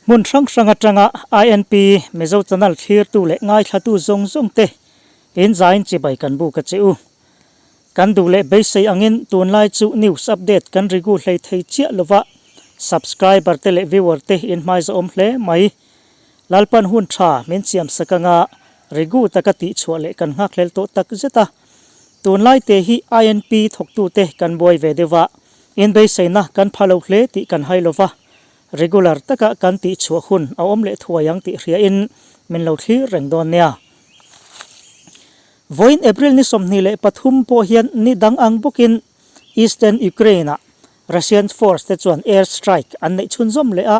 Hmun hrang hrang atanga INP Mizo Channel thlirtu leh ngaithlatu zawng zawng te in zain chibai kan buk a che u. Kan duh leh beisei angin tunlai chu news update kan rigu hlei thei chiah lova, subscriber te leh viewer te in hmaizawhawm hle mai. Lalpan hun tha min siam sak anga rigu taka tihchhuah leh kan nghakhlel tawh tak zet a. Tunlai te hi INP thawktute kan buai ve deuh a, in beiseina kan pha lo hle tih kan hai lova, regular taka kan tihchhuah hun a awm leh thuai ang tih hriain min lo thlir reng dawn nia. Vawiin April ni 23 pawh hian ni dang ang bawkin Eastern Ukraine-ah Russian force te chuan air strike an neih chhunzawm leh a,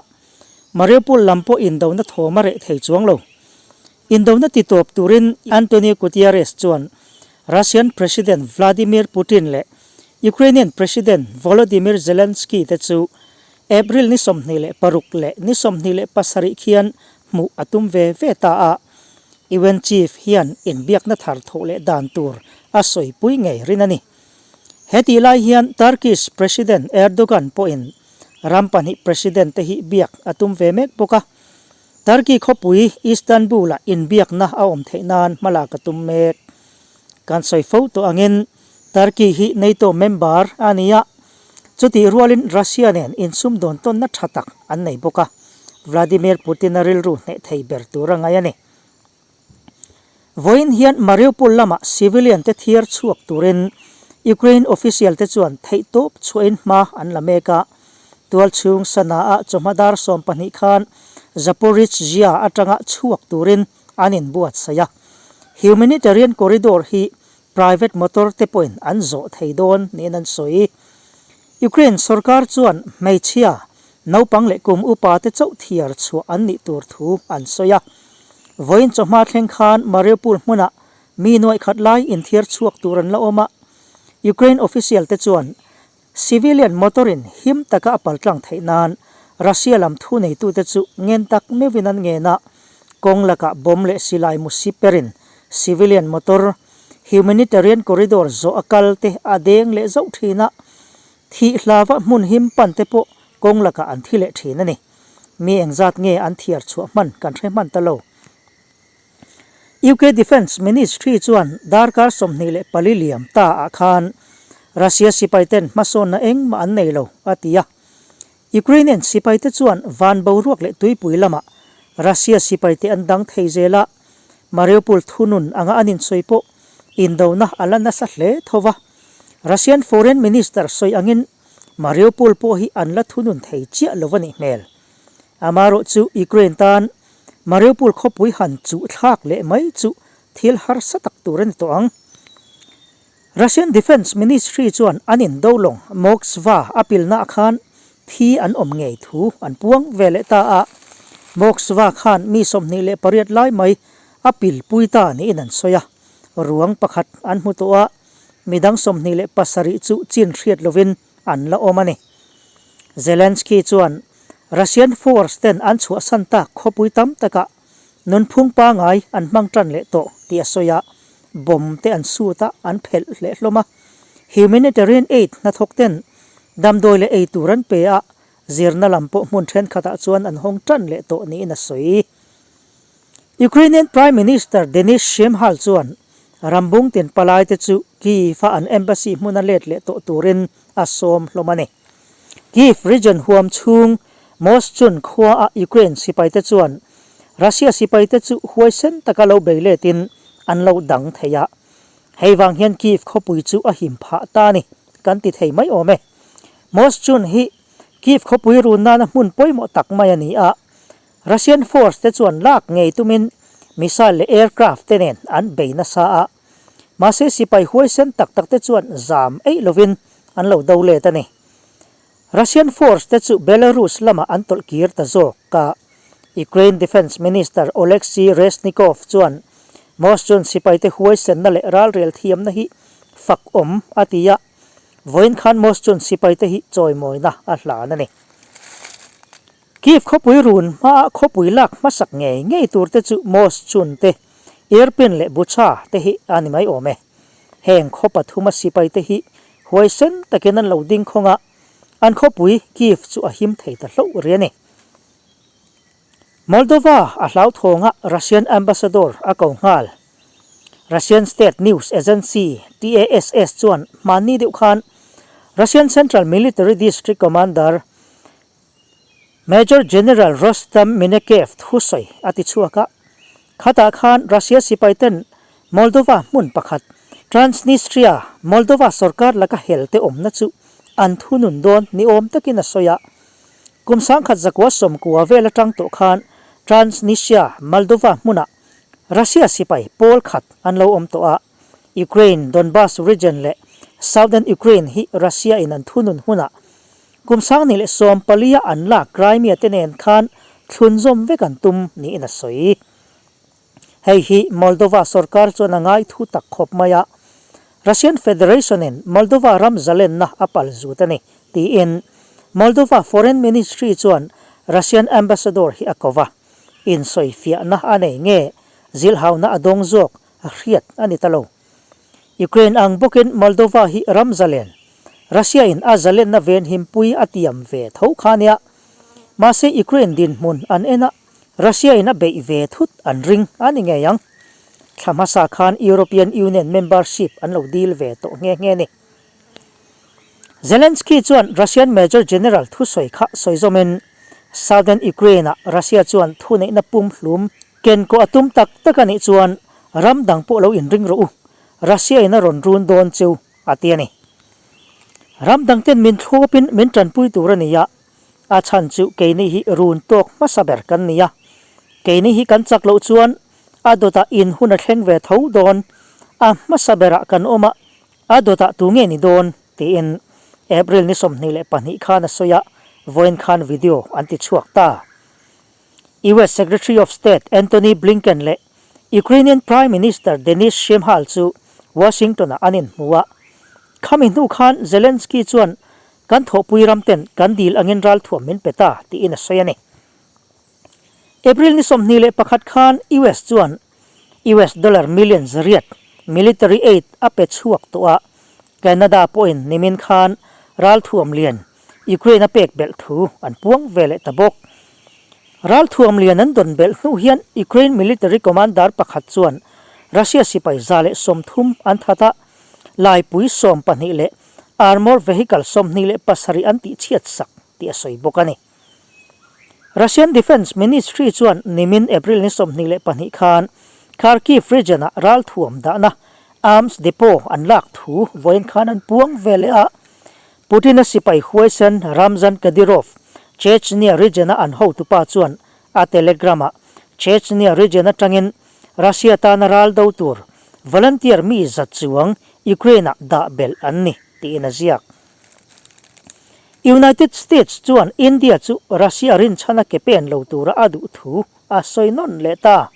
Mariupol lam pawh indona thawm a reh thei chuang lo. Indona ti tawp turin Antonio Guterres chuan Russian President Vladimir Putin leh Ukrainian President Volodymyr Zelensky te chu April ni 26 leh ni 27 khian hmuh a tum ve ve ta a, UN chief hian inbiakna thar thawh leh dan tur a sawipui ngei rin a ni. Hetih lai hian Turkish President Erdogan pawhin ram pahnih president te hi biak a tum ve mek bawk a, Turkey khawpui Istanbul-ah inbiakna a awm theih nan hmalak a tum mek. Kan sawi fo tawh angin Turkey hi NATO member a ni a, chutih rualin Russia nen insumdawn tawnna tha tak an nei bawk a, Vladimir Putin-a rilru hneh thei ber tur a ngaih a ni. Vawiin hian Mariupol lamah civilian te thiar chhuak turin Ukraine official te chuan theihtawp chhuahin hma an la mek a, tualchhung Sanaa chawhma dar 12 khan Zaporizhzhia atanga chhuak turin an inbuatsaih a, humanitarian corridor hi private motor te pawhin an zawh thei dawn niin an sawi. Ukraine sorkar chuan hmeichhia, naupang leh kum upa te chauh thiar chhuah an nih tur thu an sawi a. Vawiin chawhma thleng khan Mariupol hmunah mi nuaih khat lai inthiar chhuak tur an la awm a. Ukraine official te chuan civilian motor in him taka a paltlang theih nan Russia lam thuneitute chu ngen tak meuhin an ngen a, kawng lakah bomb leh silai mu si perin civilian motor humanitarian corridor zawh a kal te a deng leh zauh thin a, thih hlava hmun him pan te pawh kawng lakah an thi leh thin a ni. Mi engzat nge an thiar chhuah hman kan hre hman ta lo. UK Defence Ministry chuan darkar 24 liam ta ah khan Russia sipai ten hmasawnna engmah an nei lo a ti a. Ukrainian sipai te chuan van boruak leh tuipui lamah Russia sipai te an dang thei zel a, Mariupol thunun anga an insawi pawh indona a la nasa hle tho va. Russian Foreign Minister sawi angin Mariupol pawh hi an la thunun thei chiah lo a nih hmel. Amaherawh chu Ukraine tan Mariupol khawpui han chuh thlak leh mai chu thil harsa tak tur a ni tawh ang. Russian Defence Ministry chuan an indo lawng Moskva a pilnaah khan thi an awm ngei thu an puang ve leh ta a. Moskva khan mi 28 lai mai a pilpui ta niin an sawi a. Ruang pakhat an hmu tawh a, midang 27 chu chin hriat lovin an la awm a ni. Zelensky chuan Russian force ten an chhuahsan tak khawpui tam takah Nunphung pangai an hmang tan leh tawh tih a sawi a, bomb te an sut a, an phelh hleh hlawm a. Humanitarian aid hnathawk ten damdawi leh ei tur an pe a, zirna lam pawh hmun thenkhatah chuan an hawng tan leh tawh niin a sawi. Ukrainian Prime Minister Denis Shemhal chuan rambung tin palai te chu Kyiv-a an embassy hmuna let leh tawh turin a sawm hlawm a ni. Kyiv region huam chhung Moschun khuaah Ukraine sipaite chuan Russia sipaite chu huaisen taka lo bei letin an lo dang thei a. Hei vang hian Kyiv khawpui chu a him phah ta a ni kan ti thei mai awm e. Moschun hi Kyiv khawpui run nana hmun pawimawh tak mai a ni a. Russian force te chuan lak ngei tumin missile leh aircraft te nen an bei nasa a. Mahse sipai huaisen tak tak te chuan zam eih lovin an lo do let a ni. Russian force te chu Belarus lamah an tawlh kir ta zawk a. Ukraine Defence Minister Oleksiy Reznikov chuan Moschun sipaite huaisenna leh ralrel thiamna hi fak awm a ti a, vawiin khan Moschun sipaite hi chawimawina a hlan a ni. Kyiv khawpui run hmaah khawpui lak hmasak ngei ngei tur te chu Moschun te, Irpin leh Bucha te hi a ni mai awm e. Heng khaw pathuma sipaite hi huaisen takin an lo ding khawng a, an khawpui Kyiv chu a him thei ta hlauh ri a ni. Moldova a hlauthawng a Russian ambassador a ko nghal. Russian state news agency TASS chuan hmanni deuh khan Russian Central Military District commander Major General Rustam Minekev thusawi a ti chhuak a, khatah khan Russia sipaiten Moldova hmun pakhat Transnistria, Moldova sorkar laka hel te awmna chu an thunun dawn ni awm takin a sawi a. Kum sangkhat zakua sawmkua vel atang tawh khan Transnistria, Moldova hmunah Russia sipai pawl khat an lo awm tawh a, Ukraine Donbas region leh Southern Ukraine hi Russia in an thunun hunah Kum sangni leh sawmpalia an lak Crimea te nen khan thlunzawm vek an tum niin a sawi. Hei hi Moldova sorkar chuan a ngai thu tak khawp mai a, Russian Federation in Moldova ram zalenna a pal zut a ni, tiin Moldova Foreign Ministry chuan Russian Ambassador hi a ko va, insawifiahna a nei nge zilhauna a dawng zawk a hriat a ni ta lo. Ukraine ang bawkin Moldova hi ram zalen, Russia in a zalenna venhimpui a tiam ve tho kha nia. Mahse Ukraine dinhmun an en a, Russia in a beih ve thut an ring a ni ngei ang. Thla hmasa khan European Union membership an lo dil ve tawh nghe nghe ni. Zelensky chuan Russian Major General thusawi kha sawi zawmin Southern Ukraine-ah Russia chuan thuneihna pumhlum Kenkawh a tum tak tak a nih chuan ram dang pawh lo inring rawh u, Russia in a rawn run dawn cheu, a ti a ni. Ram dang ten min thlawpin min tanpui tur a ni a, a chhan chu keini hi run tawk hmasa ber kan ni a, keini hi kan chak loh chuan a dawtah in hun a thleng ve tho dawn, a hmasa berah kan awm a, a dawtah tu nge ni dawn? tiin April ni 22 khan a sawi a, vawiin khan video an ti chhuak ta. US Secretary of State Antony Blinken leh Ukrainian Prime Minister Denys Shmyhal chu Washington-ah an inhmu a. Khami hnu khan Zelensky chuan kan thawhpui ramten kan dil angin ralthuam min pe ta tiin a sawi a ni. April ni 21 khan US chuan US dollar million zariat military aid a pe chhuak tawh a, Canada pawhin nimin khan ralthuam lian Ukraine a pek belh thu an puang ve leh ta bawk. Ralthuam lian an dawn belh hnu hian Ukraine military commander pakhat chuan Russia sipai 130 an that a, laipui 12 leh armour vehicle 27 an tihchhiat sak tih a sawi bawk a ni. Russian Defence Ministry chuan nimin April ni 22 khan Kharkiv region-ah ralthuam dahna arms depot an lak thu vawiin khan an puang ve leh a. Putin-a sipai huaisen Ramzan Kadyrov, Chechnya region-a an hotupa chuan a Telegram-ah Chechnya region atangin Russia tana ral do tur volunteer mi zat chuang Ukraine-ah dah belh an ni tiin a ziak. United States chuan India chu Russia rinchhana ke pen lo tura a duh thu a sawi nawn leh ta.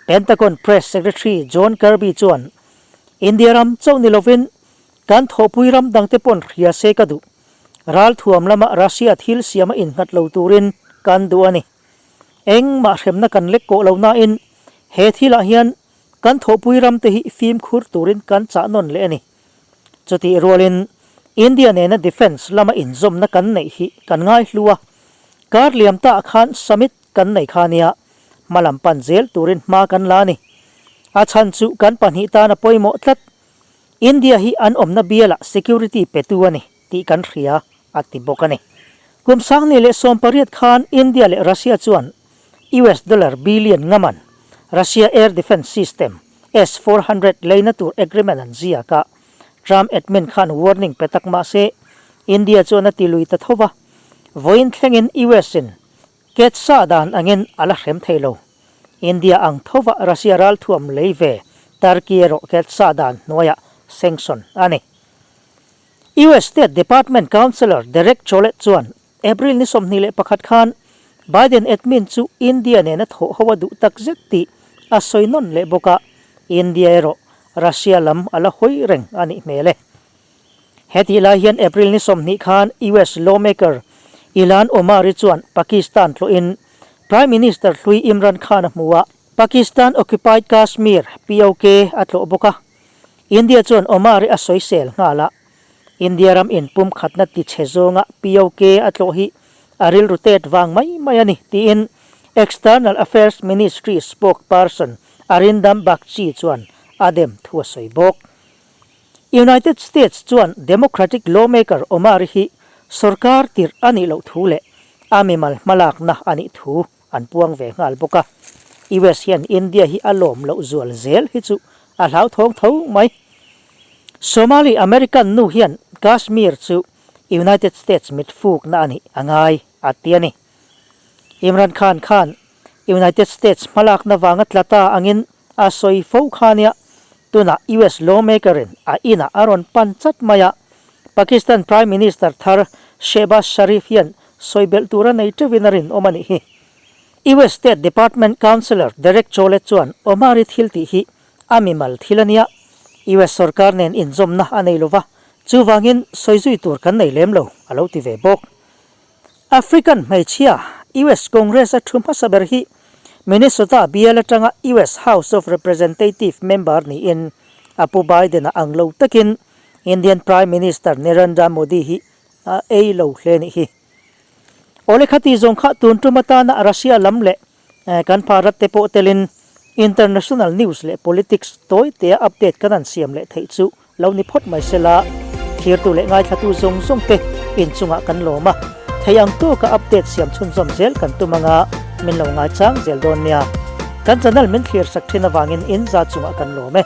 Pentagon Press Secretary John Kirby chuan, India ram chauh ni lovin kan thawhpui ram dangte pawn hria se ka duh. Ralthuam lama Russia thil siama innghat lo turin kan duh a ni. Engmah hremna kan lek kawh lo nain he thilah hian kan thawhpui ramte hi fimkhur turin kan chah nawn leh a ni. Chutih rualin India nena defence lama inzawmna kan neih hi kan ngaihlu a, kar liam ta ah khan summit kan nei kha nia, hma lam pan zel turin hma kan la a ni. A chhan chu kan pahnih tan a pawimawh tlat. India hi an awmna bialah security petu a ni tih kan hria, a ti bawk a ni. Kum 2018 khan India leh Russia chuan US dollar billion ngaman Russia air defence system S-400 leina tur agreement an ziak a, Trump admin khan warning pe tak mah se India chuan a ti lui ta tho va, vawiin thlengin US in Ketsa dan angin a la hrem thei lo. India ang thova Russia ralthuam lei ve Turkey erawh Ketsa dan hnuaiah sanction a ni. US State Department Counselor Derek Chollet chuan April ni 21 khan Biden admin chu India nena thawh ho a duh tak zet tih a sawi nawn leh bawk a, India erawh Russia lam a la hawi reng a nih hmel e. Hetih lai hian April ni 20 khan US lawmaker Ilhan Omar-i chuan Pakistan tlawhin Prime Minister hlui Imran Khan a hmu a, Pakistan Occupied Kashmir, POK, a tlawh bawk a. India chuan Omar-i a sawisel nghal a, India ram inpumkhatna tichhe zawnga POK a tlawh hi a rilru tet vang mai mai a ni, tiin External Affairs Ministry spokesperson Arindam Bagchi chuan a dem thu a sawi bawk. United States chuan Democratic lawmaker Omar hi sorkar tirh a nih loh thu leh a mimal hmalakna a nih thu an puang ve nghal bawk a. US hian India hi a lawm loh zual zel hi chu a hlauthawng tho mai. Somali American nu hian Kashmir chu United States mitfukna a nih a ngai a ti a ni. Imran Khan khan United States hmalakna vanga tla ta angin a sawi fo kha nia, tunah US lawmaker in a inah a rawn pan chat mai a, Pakistan Prime Minister thar Shehbaz Sharif hian sawi belh tur a nei teuhin a rinawm a nih hi. US State Department Counselor Derek Chollet chuan Omari thil tih hi a mimal thil a nia, US sorkar nen inzawmna a nei lova, chuvangin sawi zui tur kan nei lem lo, a lo ti ve bawk. African hmeichhia US Congress a thu hmasa ber hi Minnesota bial atanga US House of Representative member niin a Pu Biden-a ang lo takin Indian Prime Minister Narendra Modi hi a ei lo hle nih hi. Awle khati zawng kha tun tum atana Russia lam leh Kan Bharat te pawh telin international news leh politics tawi tea update kan han siam leh theih chu lo ni phawt mai sela, thirtu leh ngaithlatu zawng zawng te inchungah kan lawm a, thei ang tawka update siam chhunzawm zel kan tum anga min lo ngaichang zel dawn nia. Kan channel min thlir sak thin avangin in za chungah kan lawm e.